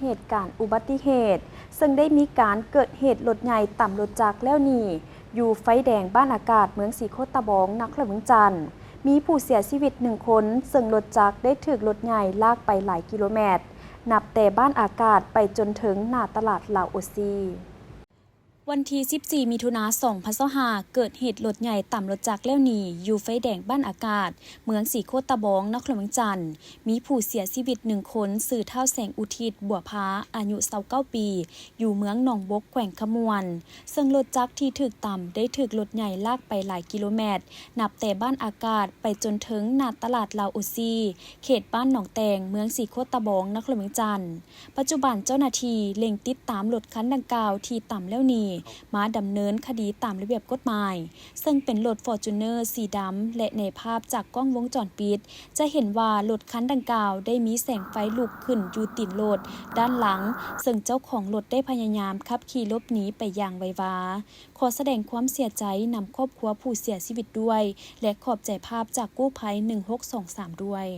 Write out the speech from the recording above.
ເຫດການອຸບັດຕິເຫດ ເຊິ່ງໄດ້ມີການເກີດເຫດລົດໃຫຍ່ຕຳລົດຈັກແລ້ວໜີ ຢູ່ໄຟແດງບ້ານອາກາດ ເມືອງສີໂຄດຕະບອງ ນະຄອນຫຼວງວຽງຈັນ, ມີຜູ້ເສຍຊີວິດໜຶ່ງຄົນ, ເຊິ່ງລົດຈັກໄດ້ຖືກລົດໃຫຍ່ລາກໄປຫຼາຍກິໂລແມັດ, ນັບແຕ່ບ້ານອາກາດໄປຈົນເຖິງໜ້າຕະຫຼາດລາວໂອຊີ. ວັນທີສິບສີ່ ມິຖຸນາ ສອງພັນຊາວຫ້າ ເກີດເຫດລົດໃຫຍ່ຕຳລົດຈັກແລ້ວໜີ ຢູ່ໄຟແດງບ້ານອາກາດ ເມືອງສີໂຄດຕະບອງ ນະຄອນຫຼວງວຽງຈັນ, ມີຜູ້ເສຍຊີວິດໜຶ່ງຄົນ ຊື່ທ້າວ ແສງອຸທິດ ບົວພາ ອາຍຸ ຊາວເກົ້າ ປີ, ຢູ່ເມືອງໜອງບົກ ແຂວງຄຳມ່ວນ, ເຊິ່ງລົດຈັກທີ່ຖືກຕຳໄດ້ຖືກລົດໃຫຍ່ລາກໄປຫຼາຍກິໂລແມັດ, ນັບແຕ່ບ້ານອາກາດໄປຈົນເຖິງໜ້າຕະຫຼາດລາວໂອຊີ, ເຂດບ້ານໜອງແຕງ, ເມືອງສີໂຄດຕະບອງ, ນະຄອນຫຼວງວຽງຈັນ. ປັດຈຸບັນເຈົ້າໜ້າທີ່ເລັ່ງຕິດຕາມລົດຄັນດັ່ງກ່າວທີ່ຕຳແລ້ວໜີ ມາດຳເນີນຄະດີຕາມລະບຽບກົດໝາຍ, ເຊິ່ງເປັນລົດຟໍຈູນເນີສີດຳ ແລະ ໃນພາບຈາກກ້ອງວົງຈອນປິດ ຈະເຫັນວ່າລົດຄັນດັ່ງກ່າວໄດ້ມີແສງໄຟລຸກຂຶ້ນຢູ່ຕີນລົດດ້ານຫຼັງ, ເຊິ່ງເຈົ້າຂອງລົດໄດ້ພະຍາຍາມຂັບຂີ່ຫຼົບໜີໄປຢ່າງໄວວາ. ຂໍສະແດງຄວາມເສຍໃຈນຳຄອບຄົວຜູ້ເສຍຊີວິດດ້ວຍ ແລະ ຂອບໃຈພາບຈາກກູ້ໄພ ໜຶ່ງຫົກສອງສາມ ດ້ວຍ.